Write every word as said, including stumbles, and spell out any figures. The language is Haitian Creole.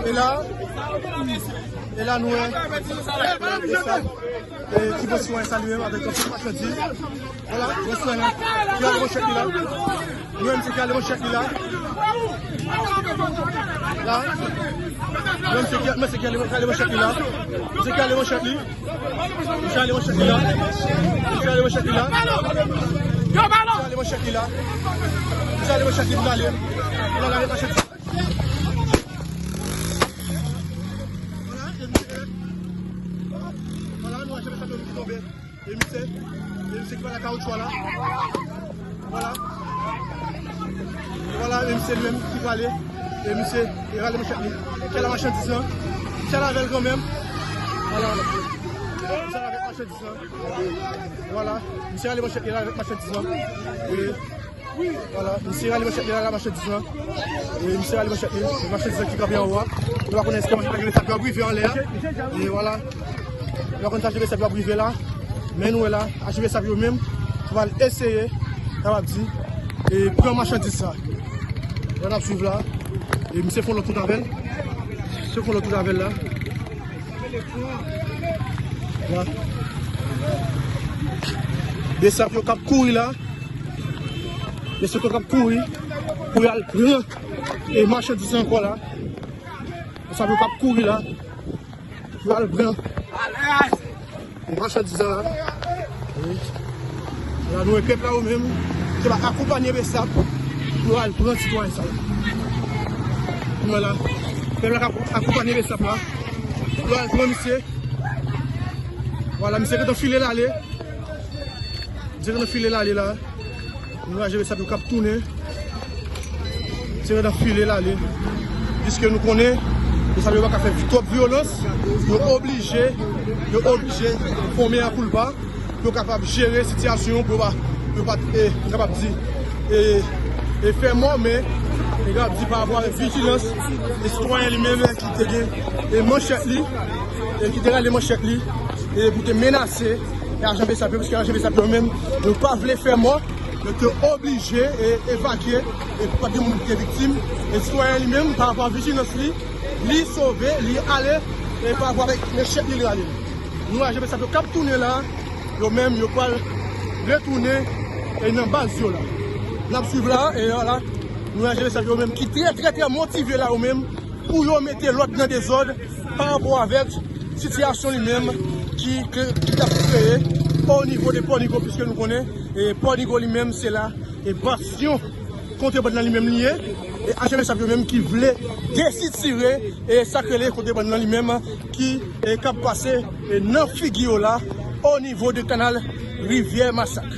E la, e la nou wè, e, ti bòs yo salye avèk yon ti machandiz. Vwala, bòs la, ki ale manchèt li la. Nou wè misye ki ale manchèt li la. La. Nou wè misye ki, misye ki ale, ki ale manchèt li la. Misye ki ale manchèt li. Misye ale manchèt li la. Misye ale manchèt li la. Misye ale manchèt li la. Misye ale manchèt li pou l ale. Pou l ale manchèt li. Vwala, e misye, vwala, nou wè chèf sa ki tonbe. E misye, e misye ki pral ak kawoutchou a la. Vwala. Vwala, e misye li menm ki prale. E misye, e rale manchèt li. Ki al ak machandiz lan. Ki al avè l kanmenm. Vwala. Ki al avè machandiz lan. Vwala. Misye rale manchèt li la avèk machandiz lan. E Vwala, misye rale manchèt li la, la machandiz lan. E misye rale manchèt li, machandiz lan ki kanpe anwo a. Nou pa konnen èske machandiz lan gen sa pou ap rive anlè a. E vwala. Nou pa konnen sa H V S A P yo ap rive la. Men nou wè la, H V S A P yo menm, yo pral eseye, kapab di, e pran machandiz sa. La n ap swiv la. E misye fè yon lòt wout avè l. Misye fè yon lòt wout avè l la. La. B S A P yo k ap kouri la. Mesye k ap kouri pou y al pran e machandiz ankò la. Mesye k ap kouri la pou y al pran e machandiz la. Wi. La nou wè pèp la yo menm ki va akonpanye B S A P pou yo al pran sitwayen sa yo. Nou wè la pèp la k ap akonpanye B S A P la pou yo al pran misye. Vwala, misye gentan file l ale. Misye gentan file l ale la. Nou wè B S A P yo k ap tounen. Misye gentan file l ale. Piske nou konnen, B S A P yo pa ka fè twòp vyolans. Yo oblije, yo oblije fòme a koulpa pou yo kapab jere sitiyasyon, pou yo pa, pou yo pa, e, kapab di, e, e fè mò, men, e kapab di pa rapò avèk vijilans, e sitwayen li menm ki te gen, e manchèt li, e ki te rale manchèt li, e pou te menase, e ajan B S A P yo, piske ajan B S A P yo menm, yo pa vle fè mò, yo te oblije, e, evakye, e pa gen moun ki te viktim, e sitwayen li menm, pa rapò a vijilans li, li sove, li ale, e pa rapò avèk manchèt li, li rale. Nou wè ajan B S A P yo k ap tounen la, yo menm, yo pral retounen, e nan baz yo la. N ap swiv la, e la, nou wè ajan B S A P yo menm ki trè, trè, trè motive la, yo menm, pou yo mete lòd nan dezòd pa rapò avèk sitiyasyon li menm ki, ki, ki t ap kreye o nivo de Pò Nigo, piske nou konnen, e Pò Nigo li menm, se la, e bastyon kontrebann nan li menm li ye. E ajan B S A P yo menm ki vle desitire, e sa k rele kontrebann nan li menm ki, e k ap pase, e nan figi yo la, o nivo de kanal Rivyè Masak.